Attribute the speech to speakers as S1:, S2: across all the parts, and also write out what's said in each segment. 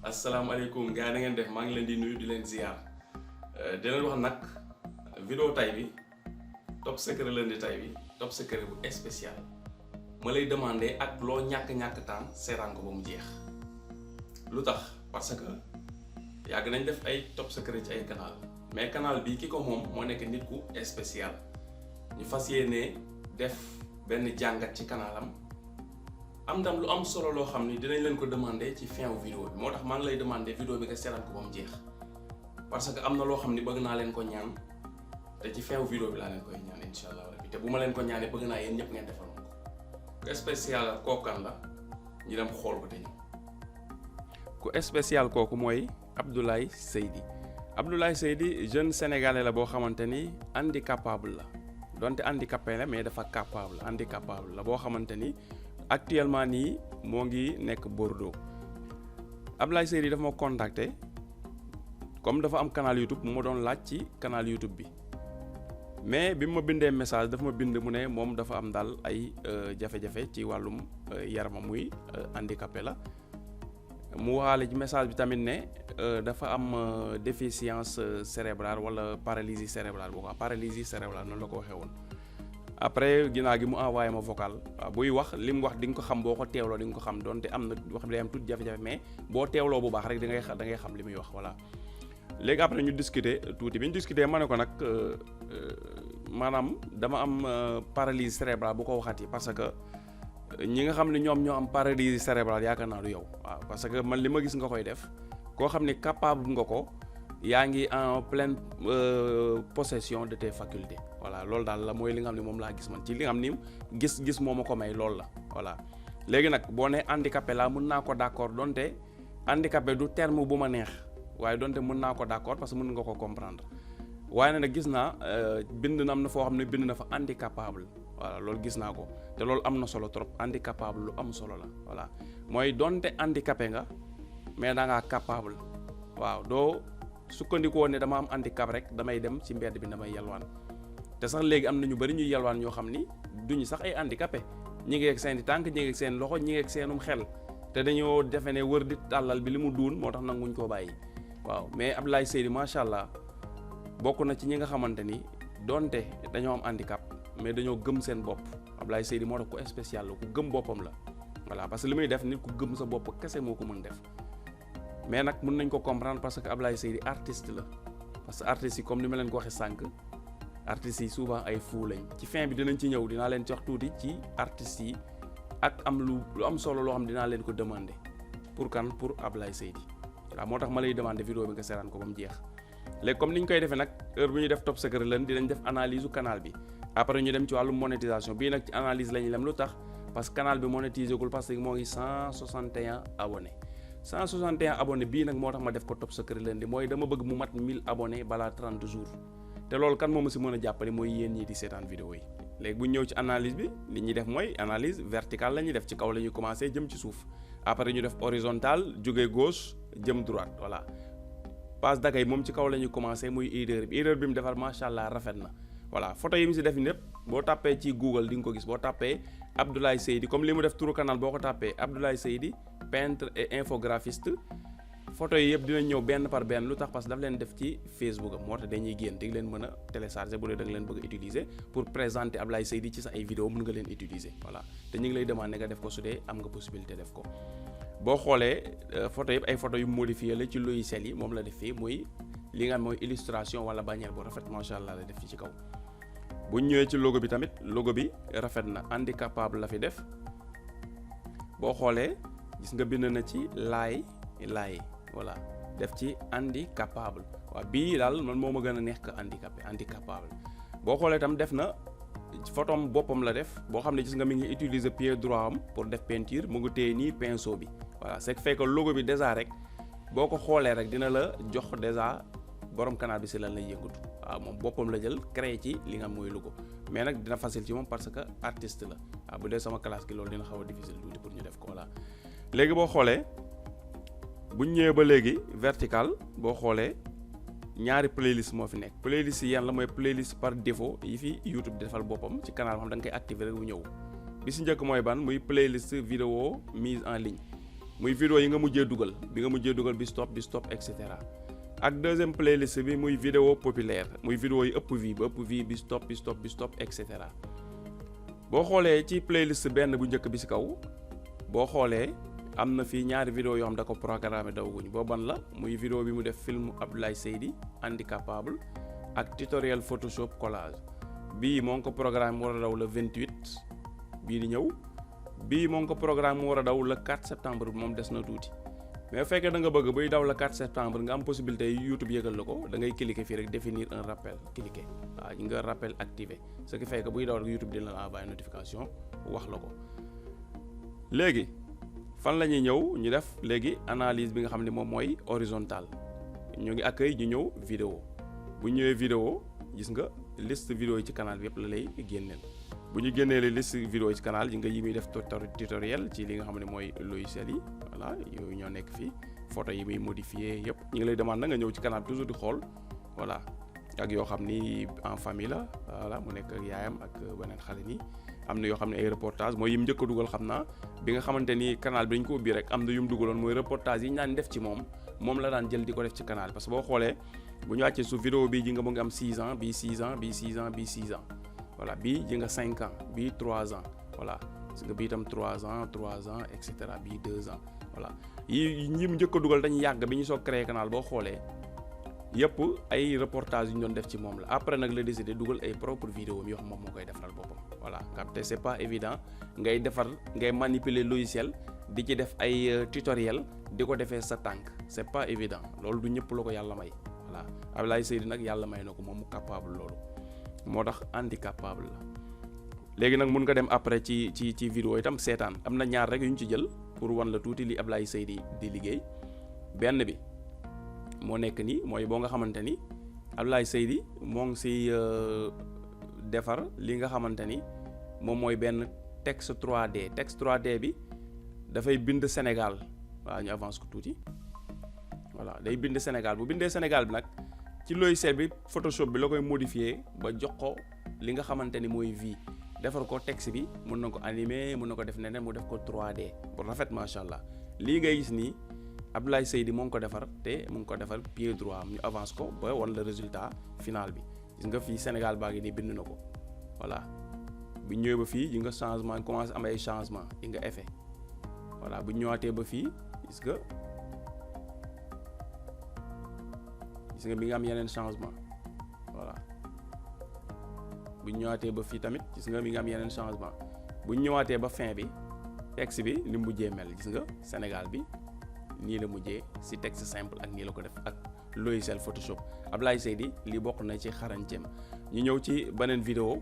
S1: asalaamaaleykum gars yi na ngeen def maa ngi leen di nuyu di leen ziar di leen wax nag vidéo tay bi top secret lundi tay bi top secret bu spécial ma lay demander ak loo ñàkk temps seetaan ko ba mu jeex lu tax parce que yàgg nañ def ay top secret ci ay canal mais canal bi ki ko moom moo nekk nit ku spécial ñu fas yéene def benn jàngat ci canalam am ndam lu am solo loo xam ni dinañ leen ko demander ci fin wu vidéo bi moo tax maa ngi lay demander vidéo bi nga seetaan ko ba mu jeex parce que am na loo xam ni bëgg naa leen ko ñaan te ci fin wu vidéo bi laa leen koy ñaan incha allah rabbi te bu ma leen ko ñaanee bëgg naa yéen ñëpp ngeen defal ma ko ku spécial kookan la ñu dem xool ko te ñëw. ku spécial kooku mooy Abdoulaye Seydi Abdoulaye Seydi jeune sénégalais la boo xamante ni handicapable la donte handicapé la mais dafa handicapable la boo xamante ni. Actuellement nii moo ngi nekk Bordeaux Abdoulaye Seydi dafa ma contacter comme dafa am canal YouTube mu ma doon laaj ci canal YouTube bi mais bi ma bindee message dafa ma bind mu ne moom dafa am daal ay jafe-jafe ci wàllum yarama muy handicapé la mu waxaale ci message bi tamit ne dafa am déficience cérébrale wala paralysie cérébrale boo ko paralysie cérébrale noonu la ko waxee woon. après ginnaaw gi mu envoyé ma vocal waaw buy wax li mu wax di nga ko xam boo ko teewloo di nga ko xam donte am na wax day am tuuti jafe-jafe mais boo teewloo bu baax rek da ngay xam li muy wax voilà. léegi après ñu discuter tuuti bi ñu discuter ma ne ko nag maanaam dama am paralysie cérébrale bu ko waxati parce que ñi nga xam ne ñoom ñoo am paralysie cérébrale yaakaar naa du yow waaw parce que man li ma gis nga koy def koo xam ne capable nga ko. yaa ngi en pleine possession de tes facultés voilà loolu daal la mooy li nga xam ne moom laa gis man ci li nga xam ni gis moo ma ko may loolu la voilà. léegi nag boo nee handicapé laa mën naa ko d'accord donte handicapé du terme bu ma neex waaye donte mën naa ko d'accord parce que mën nga ko comprendre waaye nag gis naa bind na am na foo xam ne bind na fa handicapable voilà loolu gis naa ko te loolu am na solo trop handicapable lu am solo la voilà mooy donte handicapé nga mais da ngaa capable waaw doo. sukkandikoo ne dama am handicap rek damay dem ci mbedd bi damay yalwaan te sax léegi am na ñu bari ñuy yalwaan ñoo xam ni duñu sax ay handicapé ñi ngi ak seen i tànk ñi ngi ak seen loxo ñi ngi ak seenum xel te dañoo defe ne wër di tàllal bi li mu duun moo tax nanguñ koo bàyyi waaw mais Abdoulaye Seydi macha allah bokk na ci ñi nga xamante ni donte dañoo am handicap mais dañoo gëm seen bopp Abdoulaye Seydi moo tax ku spécial la ku gëm boppam la voilà parce que li muy def nit ku gëm sa bopp kese moo ko mën def. mais nag mën nañ ko comprendre parce que Abdoulaye Seydi artiste la parce que artistes yi comme ni ma leen ko waxee sànq artistes yi souvent ay fou lañ ci fin bi dinañ ci ñëw dinaa leen jox tuuti ci artistes yi ak am lu am solo loo xam dinaa leen ko demander pour kan pour Abdoulaye Seydi waaw moo tax ma lay demander vidéo bi nga seetaan ko ba mu jeex léegi comme ni ñu koy defee nag heure bu ñuy def top secret lan dinañ def analyse u canal bi après ñu dem ci wàllu monétisation bii nag ci analyse la ñuy dem lu tax parce que canal bi monétisé gul parce que moo ngi 161 abonnés 161 abonnés bii nag moo tax ma def ko top secret lundi mooy dama bëgg mu mat 1000 abonnés balaa 30 jours te loolu kan moo ma si mën a jàppale mooy yéen ñii di seetaan vidéo yi léegi bu ñu ñëw ci analyse bi li ñuy def mooy analyse verticale la ñuy def ci kaw la ñuy commencer jëm ci suuf après ñu def horizontal jóge gauche jëm droite voilà passe d'accueil moom ci kaw la ñuy commencer muy header bi mu defar macha allah rafet na voilà photo yi mu si def ñëpp boo tàppee ci Google di nga ko gis boo tàppee Abdoulaye Seydi comme li mu def turu canal boo ko tàppee Abdoulaye Seydi peintre et infographiste photo yi yëpp dinañ ñëw benn par benn lu tax parce que daf leen def ci Facebook am moo tax dañuy génn di leen mën a télécharger bu dee da nga leen bëgg a utiliser pour présenter Abdoulaye Seydi ci sa ay vidéo mën nga leen utiliser voilà te ñu ngi lay demander nga def ko su dee am nga possibilité def ko boo xoolee photo yëpp ay photo yu modifié la ci logiciel yi moom la def fii muy li nga xam mooy illustration wala bannière bu rafet macha allah la def fii ci kaw bu ñu ñëwee ci logo bi tamit logo bi rafet na handicapable la fi def boo xoolee gis nga bind na ci laay voilà def ci handicapable waaw bii daal man moo ma gën a neex que handicapable boo xoolee tam def na photom boppam la def boo xam ne gis nga mi ngi utiliser pied droit am pour def peinture mu ngi téye nii pinceau bi voilà c'est fait que logo bi déjà rek boo ko xoolee rek dina la jox déjà borom canal bi si lan lay yëngatu waaw moom boppam la jël créé ci li nga mooy logo mais nag dina facile ci moom parce que artiste la waaw bu dee sama classe gi loolu dina xaw a difficile tuuti pour ñu def ko voilà léegi boo xoolee bu ñu ñëwee ba léegi vertical boo xoolee ñaari playlist moo fi nekk playlist yi yan la mooy playlist par défaut yi fi YouTube di defal boppam ci canal xam da nga koy activer rek bu ñëw bi si njëkk mooy ban muy playlist vidéo mise en ligne muy vidéo yi nga mujjee dugal bi stop et cetera. ak deuxième playlist bi muy vidéo populaire muy vidéo yi ëpp vie bi stop et cetera. boo xoolee ci playlist benn bu njëkk bi ci kaw boo xoolee am na fii ñaari vidéo yoo xam da ko programmé dawaguñ booban la muy vidéo bi mu def film Abdoulaye Seydi handicapable ak tutoriel Photoshop collage bii moo ngi ko programme mu war a daw le 28 bii di ñëw bii moo ngi ko programme mu war a daw le 4 septembre bi moom des na tuuti mais bu fekkee da nga bëgg buy daw le 4 septembre nga am possibilité YouTube yëgal la ko da ngay cliquer fii rek définir un rappel cliquer waaw nga rappel activé ce qui fait que buy daw rek YouTube dina la envoyer notification wax la ko. léegi fan la ñuy ñëw ñu def léegi analyse bi nga xam ne moom mooy horizontal ñu ngi accueil ñu ñëw vidéo bu ñëwee vidéo gis nga liste vidéo yi ci canal bi yëpp la lay génneel bu ñu génnee les liste vidéo yi ci canal yi nga yi muy def tutoriel ci li nga xam ne mooy logiciel yi voilà yooyu ñoo nekk fii photo yi muy modifier yëpp ñu ngi lay demande nga ñëw ci canal bi toujours di xool voilà ak yoo xam ni en famille la voilà mu nekk ak yaayam ak beneen xale nii am na yoo xam ne ay reportage mooy yim njëkk a dugal xam naa bi nga xamante ni canal bi dañ ko ubbi rek am na yum dugaloon mooy reportage yi ñu daan def ci moom la daan jël di ko def ci canal parce que boo xoolee bu ñu wàccee su vidéo bii ji nga mu ngi am 6 ans bii 6 ans bii 6 ans bii 6 ans voilà bii ji nga 5 ans bii 3 ans voilà parce que bii itam 3 ans et cetera bii 2 ans voilà yi ñi mu njëkk a dugal dañu yàgg bi ñu soog créé canal boo xoolee yëpp ay reportage yu ñu doon def ci moom la après nag la décidé dugal ay propre vidéo yoo xam moom moo koy defaral boppam voilà capté c'est pas évident ngay manipuler logiciel di ci def ay tutoriel di ko defee sa tànk c'est pas évident loolu du ñëpp la ko yàlla may voilà Abdoulaye Seydi nag yàlla may na ko moom mu capable loolu moo tax handicapable la léegi nag mun nga dem après ci vidéo itam seetaan am na ñaar rek yu ñu ci jël pour wan la tuuti li Abdoulaye Seydi di liggéey benn bi moo nekk nii mooy boo nga xamante ni Abdoulaye Seydi moo ngi si defar li nga xamante ni moom mooy benn texte 3D bi dafay bind Sénégal waaw ñu avance ko tuuti voilà day bind Sénégal bu bindee Sénégal bi nag ci logiciel bi Photoshop bi la koy modifier ba jox ko li nga xamante ni mooy vie defar ko texte bi mun na ko animer mun na ko def neneen mu def ko 3D bu rafet macha allah lii ngay gis nii Abdoulaye Seydi moo ngi ko defar te mu ngi ko defar pied droit ñu avance ko ba wan le résultat final bi gis nga fii Sénégal baa ngi nii bind na ko voilà bu ñëwee ba fii yi nga changement commencé am ay changement yi nga effet voilà bu ñëwaatee ba fii gis nga bi nga am yeneen changement voilà bu ñëwaatee ba fii tamit gis nga mi nga am yeneen changement bu ñëwaatee ba fin bi texte bi ni mu mujjee mel gis nga Sénégal bi nii la mujjee si texte simple ak nii la ko def ak logiciel Photoshop Abdoulaye Seydi li bokk na ci xarañteem ñu ñëw ci beneen vidéo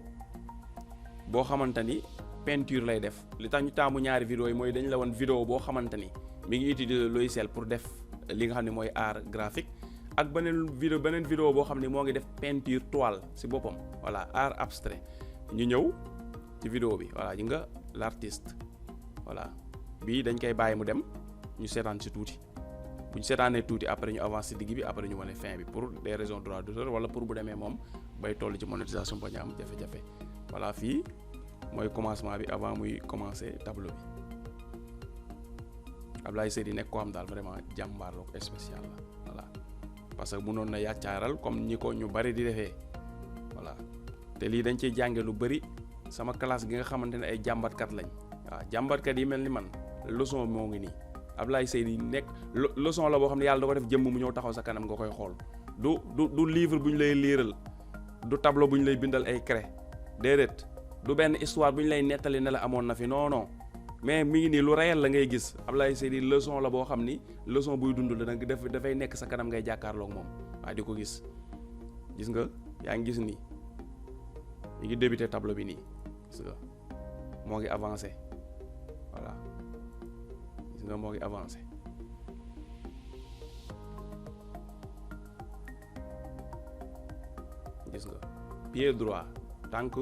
S1: boo xamante ni peinture lay def li tax ñu taamu ñaari vidéo yi mooy dañ la woon vidéo boo xamante ni mi ngi utiliser logiciel pour def li nga xam ne mooy art graphique ak beneen vidéo boo xam ne moo ngi def peinture toile si boppam voilà art abstrait ñu ñëw ci vidéo bi voilà yi nga l'artiste voilà bii dañ koy bàyyi mu dem ñu seetaan si tuuti bu ñu seetaanee tuuti après ñu avance si digg bi après ñu wane fin bi pour des raisons de droit d'auteur wala pour bu demee moom bay toll ci monétisation ba ñu am jafe-jafe voilà fii mooy commencement bi avant muy commencer tableau bi Abdoulaye Seydi nekk koo xam daal vraiment jàmbaar la ko spécial la voilà parce que mënoon na yàccaaral comme ñi ko ñu bari di defee voilà te lii dañ ciy jànge lu bari sama classe gi nga xamante ne ay jàmbatkat lañ waaw jàmbatkat yi mel ni man leçon moo ngi nii Abdoulaye Seydi nekk leçon la boo xam ne yàlla da ko def jëmm mu ñëw taxaw sa kanam nga koy xool du livre bu ñu lay liiral du tableau bu ñu lay bindal ay craie déedéet du benn histoire bu ñu lay nettali ne la amoon na fi non mais mi ngi nii lu réel la ngay gis Abdoulaye Seydi leçon la boo xam ni leçon buy dund la nag dafay nekk sa kanam ngay jàkkaarloog moom waaye di ko gis nga yaa ngi gis nii mi ngi débuté tableau bi nii gis nga moo ngi avancé voilà gis nga moo ngi avancé gis nga pied droit tànk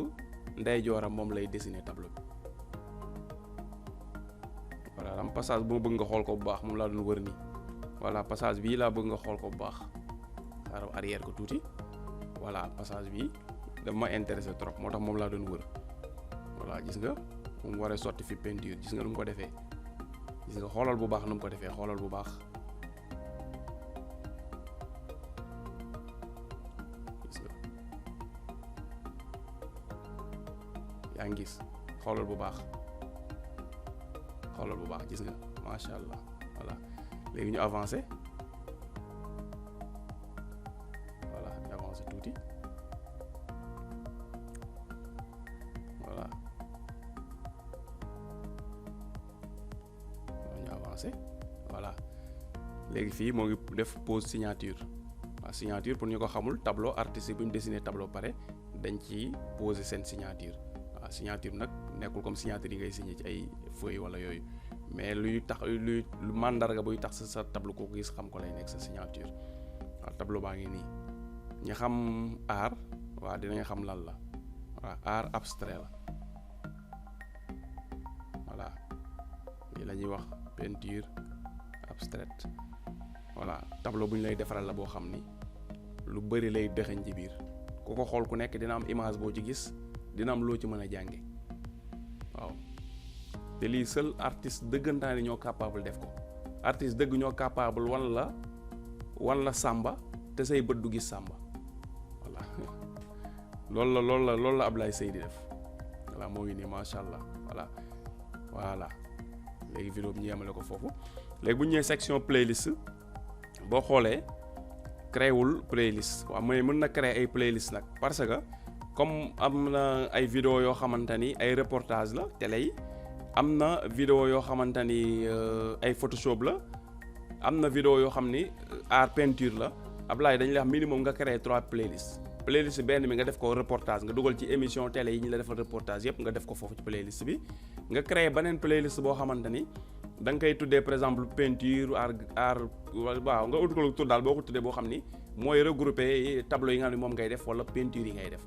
S1: ndeyjooram moom lay dessiner tableau bi voilà am passage bu ma bëgg nga xool ko bu baax moom laa doon wër nii voilà passage bii laa bëgg nga xool ko bu baax xaaral arrière ko tuuti voilà passage bii daf ma intéressé trop moo tax moom laa doon wër voilà gis nga mu waree sotti fi peinture gis nga nu mu ko defee gis nga xoolal bu baax nu mu ko defee, xoolal bu baax gis nga yaa ngi gis, xoolal bu baax gis nga macha allah. voilà léegi ñu avancé, voilà ñu avancé tuuti, voilà ñu avancé, voilà léegi fii moo ngi def pose signature. waaw signature pour ñu ko xamul, tableau artiste bu ñu dessiné tableau pare dañ ci poser seen signature. waaw signature nag nekkul comme signature yi ngay signé ci ay feuilles wala yooyu, mais luy tax lu mandarga buy tax sa tableau ko gis xam ko lay nekk sa signature. waaw tableau baa ngi nii, ñi xam art waaw dinañ xam lan la. waaw art abstrait la, voilà lii la ñuy wax peinture abstraite. voilà tableau bu ñu lay defaral la boo xam ni lu bëri lay dëxëñ ci biir, ku ko xool ku nekk dina am image boo ci gis, dina am loo ci mën a jànge. waaw te lii seul artiste dëggantaan yi ñoo capable def ko. artiste dëgg ñoo capable wan la sàmba te say bët du gis sàmba. voilà loolu la Ablaye Seye di def. voilà moo ngi nii macha allah. voilà léegi vidéo bi ñu yemale ko foofu. léegi bu ñu ñëwee section playlist boo xoolee créé wul playlist. waaw mooy mën na créer ay playlist nag, parce que comme am na ay vidéo yoo xamante ni ay reportage la télé yi, am na vidéo yoo xamante ni ay photoshop la, am na vidéo yoo xam ni art peinture la. Ablaye dañu lay wax minimum nga créer 3 playlists. playlist benn bi nga def ko reportage, nga dugal ci émission télé yi ñu la defal reportage yëpp nga def ko foofu ci playlist bi. nga créer beneen playlist boo xamante ni da nga koy tuddee par exemple peinture art waaw nga ut ko tur daal boo ko tuddee boo xam ni mooy regrouper tableau yi nga xam ne moom ngay def wala peinture yi ngay def.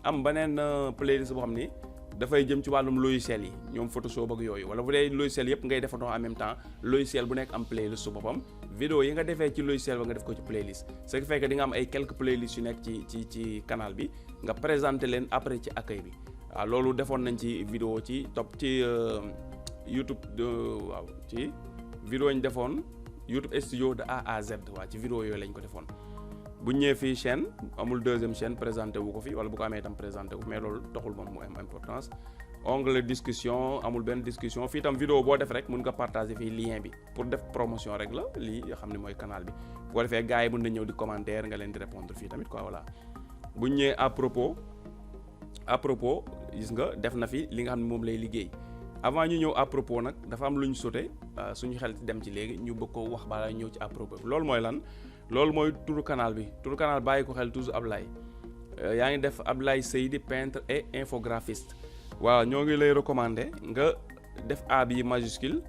S1: am beneen playlist boo xam ni dafay jëm ci wàllum logiciel yi, ñoom Photoshop ak yooyu, wala bu dee logiciel yëpp ngay defandoo en même temps, logiciel bu nekk am playlist su boppam. vidéo yi nga defee ci logiciel ba nga def ko ci playlist, ce qui fait que di nga am ay quelques playlists yu nekk ci canal bi, nga présenter leen après ci accueil bi. waaw loolu defoon nañ ci vidéo ci YouTube waaw ci vidéo ñu defoon YouTube studio de A à Z. waaw ci vidéo yooyu lañ ko defoon. bu ñëwee fii chaîne amul deuxième chaîne présenté wu ko fi, wala bu ko amee itam présenté wu, mais loolu taxul moom mu am importance. onglet discussion amul benn discussion fii itam vidéo boo def rek mun nga partager fii lien bi pour def promotion rek la lii nga xam ne mooy canal bi. bu ko defee gars yi mën na ñëw di commentaire nga leen di répondre fii tamit quoi. voilà bu ñëwee à propos gis nga def na fi li nga xam ne moom lay liggéey. avant ñu ñëw à propos nag dafa am lu ñu sauté suñu xel dem ci léegi ñu bëgg ko wax balaa ñëw ci à propos bi. loolu mooy lan? loolu mooy turu canal bi. turu canal bàyyi ko xel toujours Ablaye. yaa ngi def Ablaye Seydi peintre et infographiste. waaw ñoo ngi lay recommander nga def A bi majuscule,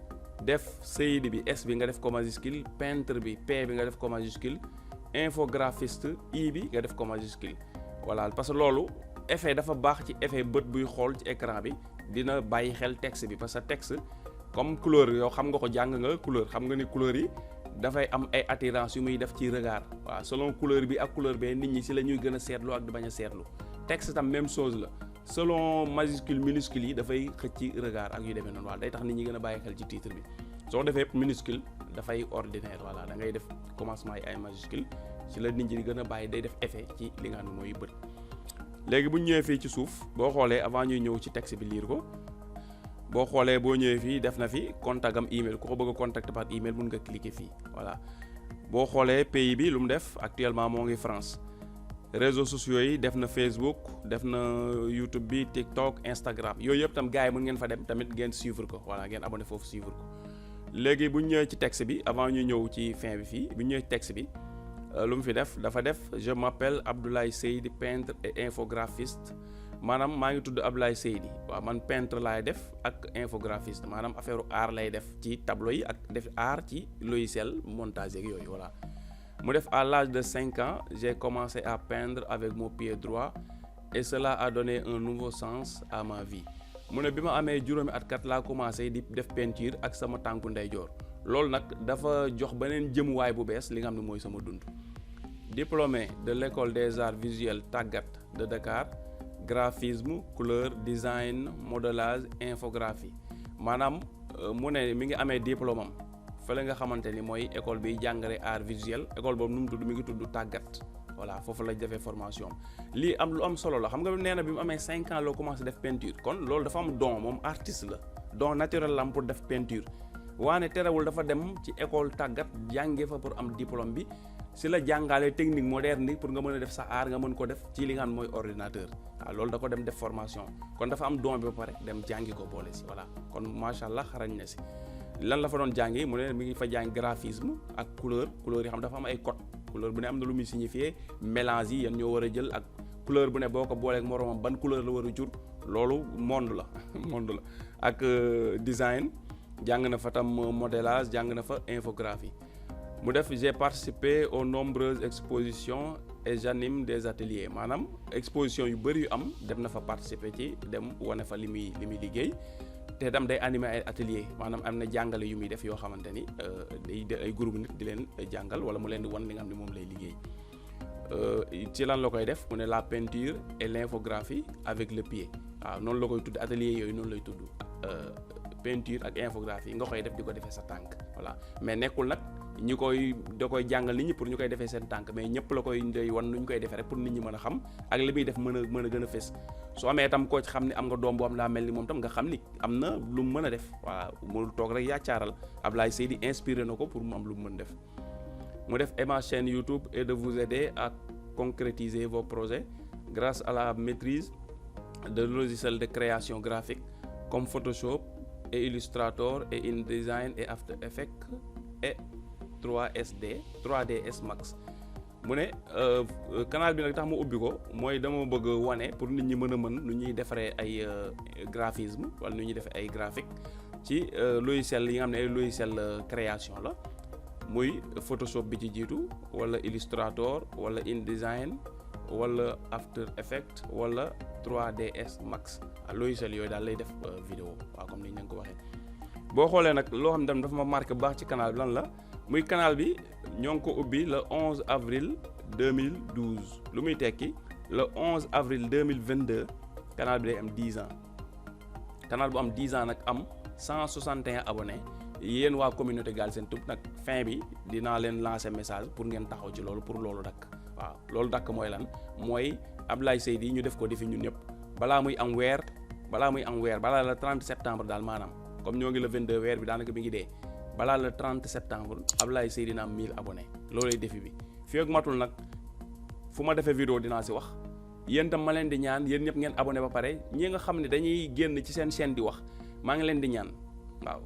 S1: def Seydi bi S bi nga def ko majuscule, peintre bi P bi nga def ko majuscule, infographiste I bi nga def ko majuscule. voilà parce que loolu effet dafa baax ci effet bët buy xool ci écran bi, dina bàyyi xel texte bi, parce que texte comme couleur yow xam nga ko, jàng nga couleur, xam nga ni couleur yi dafay am ay attirance yu muy def ci regard. waaw selon couleur bi ak couleur bee nit ñi si la ñuy gën a seetlu ak di bañ a seetlu. texte tam même chose la, selon majuscule minuscule yi dafay xëcc ci regard ak yu demee noonu. waaw day tax nit ñi gën a bàyyi xel ci titre bi. soo defee minuscule dafay ordinaire. voilà da ngay def commencement yi ay majuscule, ci la nit ñi di gën a bàyyi, day def effet ci li nga xam ne mooy bët. léegi bu ñu ñëwee fii ci suuf boo xoolee avant ñuy ñëw ci texte bi lire ko, boo xoolee boo ñëwee fii def na fi contact am email, ku ko bëgg a contacter par email mun nga cliquer fii. voilà boo xoolee pays bi lu mu def actuellement moo ngi France. réseaux sociaux yi def na Facebook, def na YouTube bi, TikTok, Instagram, yooyu yëpp tam gars yi mën ngeen fa dem tamit ngeen suivre ko. voilà ngeen abonné foofu suivre ko. léegi bu ñu ñëwee ci texte bi avant ñu ñëw ci fin bi fii bu ñu ñëwee ci texte bi lu mu fi def dafa def je m'appelle Abdoulaye Seydi peintre et infographiste. maanaam maa ngi tudd Abdoulaye Seydi. waaw man peintre laay def ak infographiste, maanaam affaire art lay def ci tableau yi ak def art ci logiciel montage ak yooyu. voilà mu def à l'âge de 5 ans j'ai commencé à peindre avec mon pied droit et cela a donné un nouveau sens à ma vie. mu ne bi ma amee juróomi at kat laa commencé di def peinture ak sama tànku ndeyjoor. loolu nag dafa jox beneen jëmuwaay bu bees li nga xam ne mooy sama dund. diplômé de l'école des arts visuels tàggat de Dakar, graphisme, couleur, design, modelage, infographie. maanaam mu ne mi ngi amee diplôme am fële nga xamante ni mooy école bi jàngale art visuel école boobu nu mu tudd mi ngi tudd tàggat voilà foofu lañ defee formation lii am lu am solo la xam nga nee na bi mu amee 5 ans loo commencé def peinture kon loolu dafa am don moom artiste la don naturel la am pour def peinture waane terewul dafa dem ci école tàggat jàngee fa pour am diplôme bi si la jàngaale technique moderne pour nga mën a def sa art nga mën ko def ci li nga xam mooy ordinateur waaw loolu da ko dem def formation kon dafa am don bi ba pare dem jàngi ko boole si voilà kon macha allah xarañ na si lan la fa doon jàngi mu ne mi ngi fa jàng graphisme ak couleur yi xam dafa am ay code couleur bu ne am na lu muy signifié mélange yi yan ñoo war a jël ak couleur bu ne boo ko booleeg moroomam ban couleur la war a jur loolu monde la ak design jàng na fa tam modélage jàng na fa infographie mu def j'ai participé aux nombreuses expositions et j'anime des ateliers maanaam exposition yu bëri yu am dem na fa participer ci dem wane fa li muy liggéey te tam day animer ay atelier maanaam am na jàngale yu muy def yoo xamante ni day ay groupe nit di leen jàngal wala mu leen di wan li nga xam ne moom lay liggéey ci lan la koy def mu ne la peinture et l'infographie avec le pied waaw noonu la koy tudd atelier yooyu noonu lay tudd peinture ak infographie nga koy def di ko defee sa tànk voilà mais nekkul nag da koy jàngal nit ñi pour ñu koy defee seen tànk mais ñëpp la koy day wan nu ñu koy defee rek pour nit ñi mën a xam ak li muy def mën a gën a fës soo amee tam koo ci xam ne am nga doom boo am daa mel ni moom tam nga xam ni am na lu mu mën a def voilà mu toog rek yaacaaral Ablaye Seydi inspiré na ko pour mu am lu mu mën def mu def ma chaîne YouTube et de vous aider à concrétiser vos projets grâce à la maîtrise de logiciels de création graphique comme Photoshop et Illustrator et InDesign et After Effects et 3ds Max mu ne canal bi nag tax ma ubbi ko mooy dama bëgg wane pour nit ñi mën a mën nu ñuy defaree ay graphisme wala nu ñuy defee ay graphique ci logiciel yi nga xam ne ay logiciel création la muy Photoshop bi ci jiitu wala Illustrator wala InDesign wala After Effects wala 3ds Max logiciel yooyu daal lay def vidéo waaw comme ni ñu ko waxee boo xoolee nag loo xam ne dafa ma marqué bu baax ci canal bi lan la muy canal bi ñoo ngi ko ubbi le 11 avril 2012 lu muy tekki le 11 avril 2022 canal bi day am 10 ans canal bu am 10 ans nag am 161 abonnés yéen waa communauté Galsen Tube nag fin bi dinaa leen lancer message pour ngeen taxaw ci loolu pour loolu dakk waaw loolu dakk mooy lan mooy Ablaye Seydi ñu def ko defi ñun ñëpp balaa muy am weer balaa le 30 septembre daal maanaam comme ñoo ngi le 22 weer bi daanaka bi ngi dee balaa le 30 septembre Ablaye Seydi dina am 1000 abonnés loolay défi bi fii ak matul nag fu ma defee vidéo dinaa si wax yéen tam ma leen di ñaan yéen ñëpp ngeen abonné ba pare ñi nga xam ne dañuy génn ci seen chaîne di wax maa ngi leen di ñaan waaw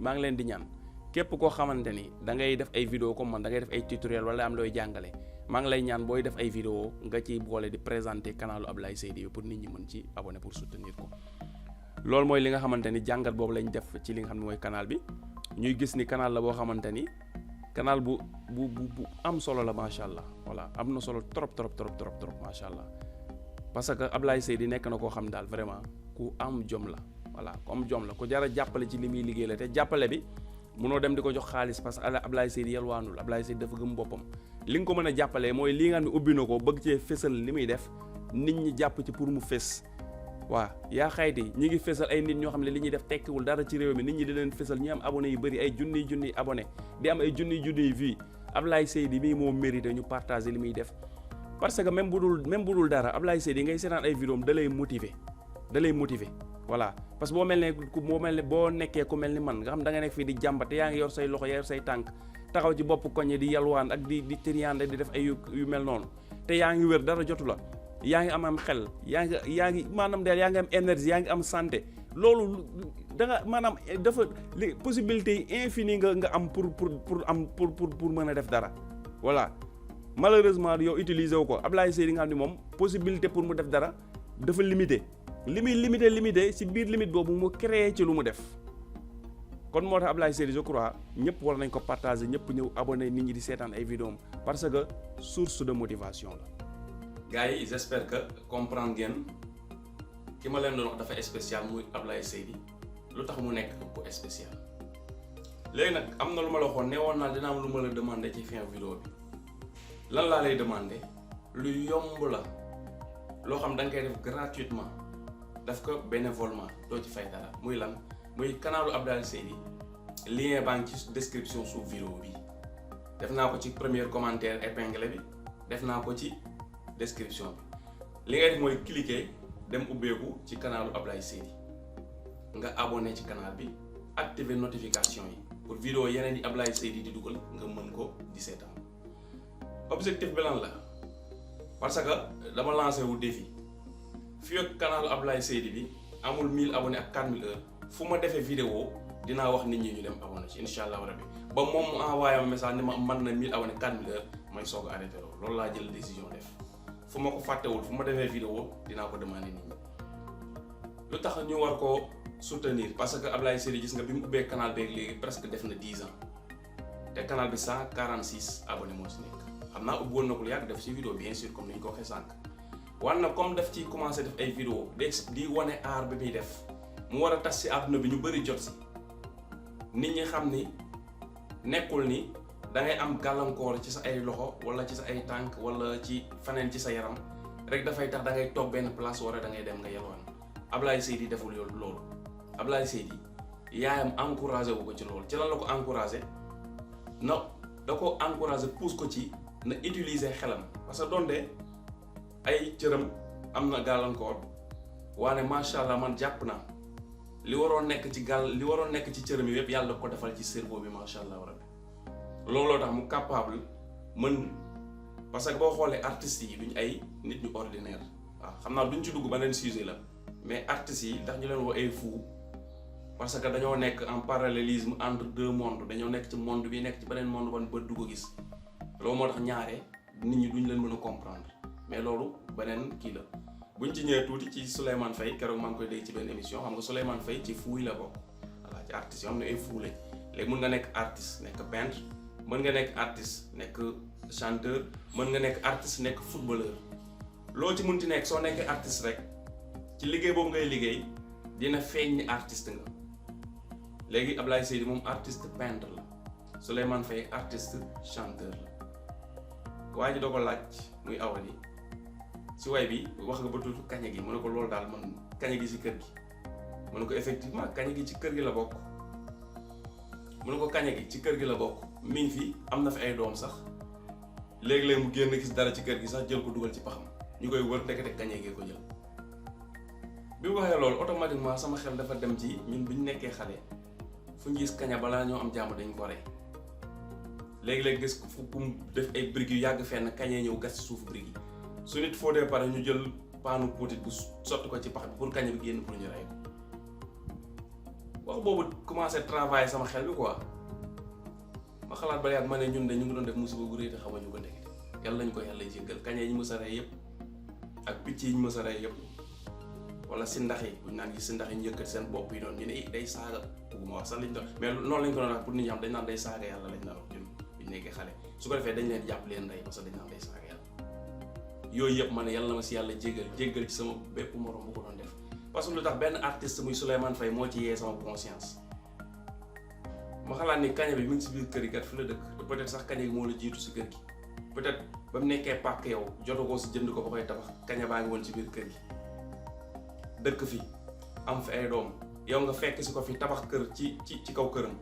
S1: maa ngi leen di ñaan képp koo xamante ni da ngay def ay vidéo comme man da ngay def ay tutoriel wala am looy jàngale maa ngi lay ñaan booy def ay vidéo nga ciy boole di présenter canalu Ablaye Seydi pour nit ñi mën ci abonné pour soutenir ko loolu mooy li nga xamante ni jàngat boobu lañ def ci li nga xam ne mooy canal bi ñuy gis ni canal la boo xamante ni canal bu am solo la macha allah voilà am na solo trop macha allah parce que Ablaye Seydi nekk na koo xam daal vraiment ku am jom la voilà ku am jom la ku jar a jàppale ci li muy liggéey la te jàppale bi munoo dem di ko jox xaalis parce que Ablaye Seydi yalwaanul Ablaye Seydi dafa gëm boppam li nga ko mën a jàppalee mooy lii nga xam ne ubbi na ko bëgg cee fésal li muy def nit ñi jàpp ci pour mu fés waaw yaa xayti ñi ngi fésal ay nit ñoo xam ne li ñuy def tekkiwul dara ci réew mi nit ñi di leen fésal ñi am abonné yu bëri ay junniy abonné di am ay junniy vues Ablaye Seydi mii moo mérité ñu partager li muy def parce que même bu dul dara Ablaye Seydi ngay seetaan ay vidéom da lay motiver voilà parce que boo nekkee ku mel ni man nga xam da nga nekk fii di jàmbat yaa ngi yor say loxo yaa yor say tànk taxaw ci bopp koñe di yalwaan ak di tëriande di def ay yu mel noonu te yaa ngi wér dara jotu la yaa ngi am xel yaa ngi maanaam daal yaa ngi am énergie yaa ngi am santé loolu da nga maanaam dafa li possibilité yi infini nga am pour mën a def dara voilà malheureusement yow utiliser wu ko Ablaye Seydi nga xam ne moom possibilité pour mu def dara dafa limité li muy limité si biir limite boobu mu créé ci lu mu def kon moo tax Ablaye Seydi je crois ñëpp war nañ ko partager ñëpp ñëw abonné nit ñi di seetaan ay vidéom parce que source de motivation la. gars yi j'espère que comprendre ngeen ki ma leen doon wax dafa spécial muy Ablaye Seydi lu tax mu nekk ku spécial léegi nag am na lu ma la waxoon ne woon naa dina am lu ma la demandé ci fin vidéo bi lan laa lay demandé lu yomb la loo xam da nga koy def gratuitement daf ko bénévolement doo ci fay dara muy lan muy kanalu Abdoulaye Seydi lien baa ngi ci description sous vidéo bi def naa ko ci premier commentaire épinglé bi def naa ko ci description bi li ngay def mooy cliquer dem ubbeeku ci kanalu Abdoulaye Seydi nga abonné ci canal bi activer notification yi pour vidéo yeneen yi Abdoulaye Seydi di dugal nga mën ko di seetaan objectif bi lan la parce que dama lancé wu défi fii ak kanalu Abdoulaye Seydi bi amul 1000 abonnés ak 4000 heures fu ma defee vidéo dinaa wax nit ñi ñu dem abonné ci incha allah rabbi ba moom mu envoyé ma message ni ma mën na 1000 abonnés 4000 heures may soog a arrêté loolu laa jël décision def fu ma ko fàttewul fu ma defee vidéo dinaa ko demandé nit ñi lu tax ñu war ko soutenir parce que Abdoulaye Seydi gis nga bi mu ubbee canal beeg léegi presque def na 10 ans te canal bi 146 abonnés moo si nekk xam naa ubbi woon na ko lu yàgg def ci vidéo bien sûr comme ni ñu ko waxee sànq wan na comme daf ci commencé def ay vidéo di wane aar bi muy def mu war a tas ci àdduna bi ñu bëri jot si nit ñi xam ni nekkul ni da ngay am gàllankoor ci sa ay loxo wala ci sa ay tànk wala ci faneen ci sa yaram rek dafay tax da ngay toog benn place wala da ngay dem nga yelwaan Abdoulaye Seydi deful yoon loolu Abdoulaye Seydi yaayam encouragé wu ko ci loolu ci lan la ko encouragé na da ko encouragé pousse ko ci na utiliser xelam parce que donte ay cëram am na gàllankoor waane macha allah man jàpp naa li waroon nekk ci cëram yi yëpp yàlla ko defal ci cerveau bi macha allah rabbi looloo tax mu capable mën parce que boo xoolee artistes yi duñ ay nit ñu ordinaire waaw xam naa duñ ci dugg beneen sujet la mais artistes yi ndax ñu leen woo ay fou parce que dañoo nekk en parallélisme entre deux mondes dañoo nekk ci monde bi nekk ci beneen monde ban ba dugg gis loolu moo tax ñaare nit ñi duñ leen mën a comprendre mais loolu beneen kii la buñ ci ñëwee tuuti ci Souleymane Faye keroog maa ngi koy dégg ci benn émission xam nga Souleymane Faye ci fou yi la bokk voilà ci artistes yoo xam ne ay fou lañ léegi mën nga nekk artiste nekk peintre mën nga nekk artiste nekk chanteur mën nga nekk artiste nekk footballeur loo ci munti nekk soo nekkee artiste rek ci liggéey boobu ngay liggéey dina feeñ ni artiste nga léegi Abdoulaye Seydi moom artiste peintre la Souleymane Faye artiste chanteur la waa ji doo ko laaj muy awali si way bi wax nga ba tuuti kañe gi mu ne ko loolu daal man kañe gi ci kër gi mu ne ko effectivement kañe gi ci kër gi la bokk mu ne ko kañe gi ci kër gi la bokk mi ngi fi am na fi ay doom sax léegi-léegi mu génn gis dara ci kër gi sax jël ko dugal ci paxam ñu koy wër ndekete kañe gee ko jël bi mu waxee loolu automatiquement sama xel dafa dem ci ñun bu ñu nekkee xale fu ñu gis kaña balaa ñoo am jàmm dañ ko rey léegi-léegi gis fu mu def ay briques yu yàgg fenn kañee ñëw gas ci suufu briques yi su nit foo dee pare ñu jël paanu potit bu sotti ko ci pax bi pour kaña bi génn pour ñu rey ko wax boobu commencé travailler sama xel bi quoi ma xalaat ba yàgg ma ne ñun de ñu ngi doon def musiba gu rëy te xamuñu ko ndekete yàlla nañu ko yàlla jéggal kaña yi ñu mës a rey yëpp ak picc yi ñu mës a rey yëpp wala si ndax yi buñ naan gis si ndax yi ñu yëkkat seen bopp yi noonu ñu ne day saaga bugguma wax sax liñ doon mais noonu lañ ko doon wax pour nit ñi xam dañ naan day saaga yàlla lañ naan wax ñun buñ nekkee xale su ko defee dañ leen jàpp leen rey parce que dañ naan day saaga yàlla yooyu yëpp ma ne yàlla na ma si yàlla jéggal ci sama bépp morom bu ko doon def parce que lu tax benn artiste muy Souleymane Faye moo ci yee sama conscience ma xalaat ni kaña bi mi ngi si biir kër gi kat fi la dëkk te peut-être sax kaña gi moo la jiitu si kër gi peut-être ba mu nekkee pàkk yow jotagoo si jënd ko ba koy tabax kaña baa ngi woon ci biir kër gi dëkk fi am fi ay doom yow nga fekk si ko fi tabax kër ci kaw këram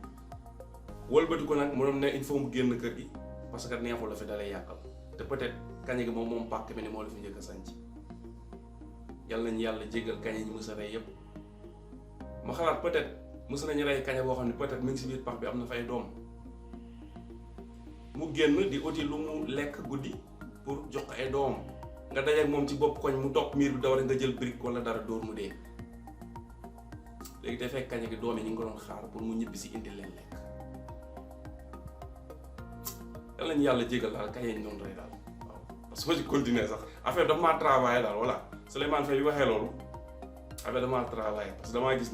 S1: wëlbati ko nag mu doon ne il faut mu génn kër gi parce que neexul la fi dalay yàqal te peut-être kaña gi moom pàkk bi ne moo la fi njëkk a sanc yàlla nañu yàlla jéggal kaña ñi mës a rey yépp ma xalaat peut-être mës nañu rey kaña boo xam ne peut-être mi ngi si biir pax bi am na fay doom mu génn di uti lu mu lekk guddi pour jox ko ay doom nga dajeek moom ci bopp koñ mu topp miir bi daw rek nga jël brique wala dara dóor mu dee léegi te fekk kaña gi doom yi ñu ngi ko doon xaar pour mu ñibbi si indi leen lekk yàlla nañu yàlla jéggal daal kaña ñu doon rey daal waaw parce que ma ci continuer sax affaire dafa maa travaillé daal voilà Souleymane Faye bi waxee loolu affaire dafa maa travaillé parce que damaa gis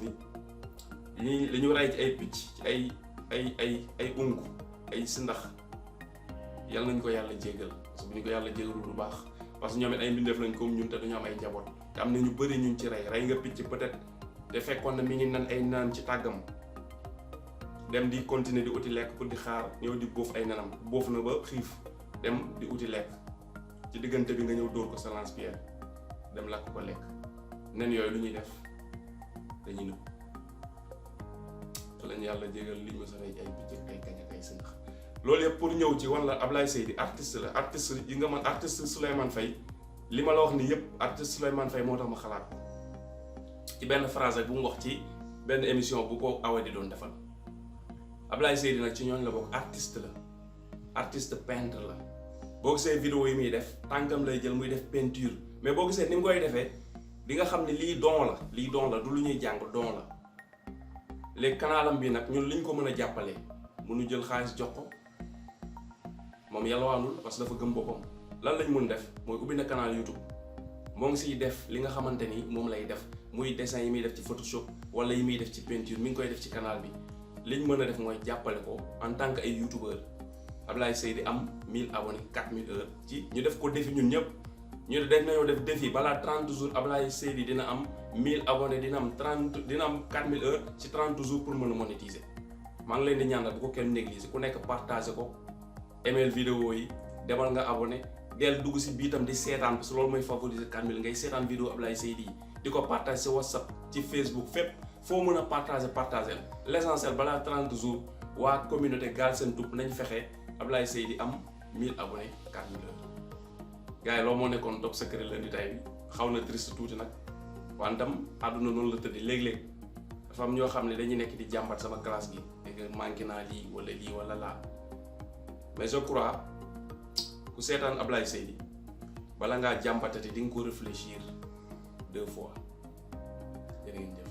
S1: ni li ñu rey ci ay picc ci ay ungu ay sindax yàlla nañ ko yàlla jéggal parce que bu ñu ko yàlla jéggalul lu baax parce que ñoom it ay mbindeef lañ comme ñun te dañu am ay njaboot te am na ñu bëri ñun ci rey nga picc peut-être te fekkoon na mi ngi nan ay naan ci tàggam dem di continuer di uti lekk pour di xaar ñëw di bóof ay nanam bóof na ba xiif dem di uti lekk ci diggante bi nga ñëw dóor ko sa lance-pierre dem lakk ko lekk nen yooyu lu ñuy def dañuy nëb lañ yàlla jégal liñ ma samay ay bëccëg ay kañ ak ay sënq loolu yëpp pour ñëw ci wala Ablaye Seydi artiste la artiste yi nga man artiste Souleymane Faye li ma la wax ni yëpp artiste Souleymane Faye moo tax ma xalaat ci benn phrase bu mu wax ci benn émission bu ko Awa di doon defal Ablaye Seydi nag ci ñooñ la bokk artiste la artiste peintre la boo gisee vidéo yi muy def tànkam lay jël muy def peinture mais boo gisee ni mu koy defee di nga xam ne lii don la du lu ñuy jàng don la léegi kanalam bi nag ñun liñ ko mën a jàppalee mënu jël xaalis jox ko moom yalwaanul parce que dafa gëm boppam lan lañ mun def mooy ubbi na canal YouTube moo ngi siy def li nga xamante ni moom lay def muy dessin yi muy def ci Photoshop wala yi muy def ci peinture mi ngi koy def ci canal bi liñ mën a def mooy jàppale ko en tant que ay youtubeur Ablaye Seydi am 1000 abonnés 4000 heures ci ñu def ko défi ñun ñëpp ñu def nañoo def défi balaa 30 jours Ablaye Seydi dina am 1000 abonnés dina am 4000 heures ci 30 jours pour mën a monétiser maa ngi leen di ñaanal bu ko kenn négliger ku nekk partager ko email vidéo yi demal nga abonné del dugg si biitam di seetaan parce que loolu mooy favoriser 4000 ngay seetaan vidéo Ablaye Seydi yi di ko partager si WhatsApp ci Facebook fépp foo mën a partager l'essentiel balaa 30 jours waa communauté Galsen Tube nañ fexe Ablaye Seydi am 1000 abonnés 4000 heures gars yi loolu moo nekkoon top secret lundi tay bi xaw na triste tuuti nag wantam àdduna noonu la tëddee léeg-léeg dafa am ñoo xam ne dañuy nekk di jàmbat sama classe gi dégg manqué naa lii wala laa mais je crois ku seetaan Ablaye Seydi bala ngaa jàmbatati di nga ko réfléchir 2 fois jërë ngeen jëf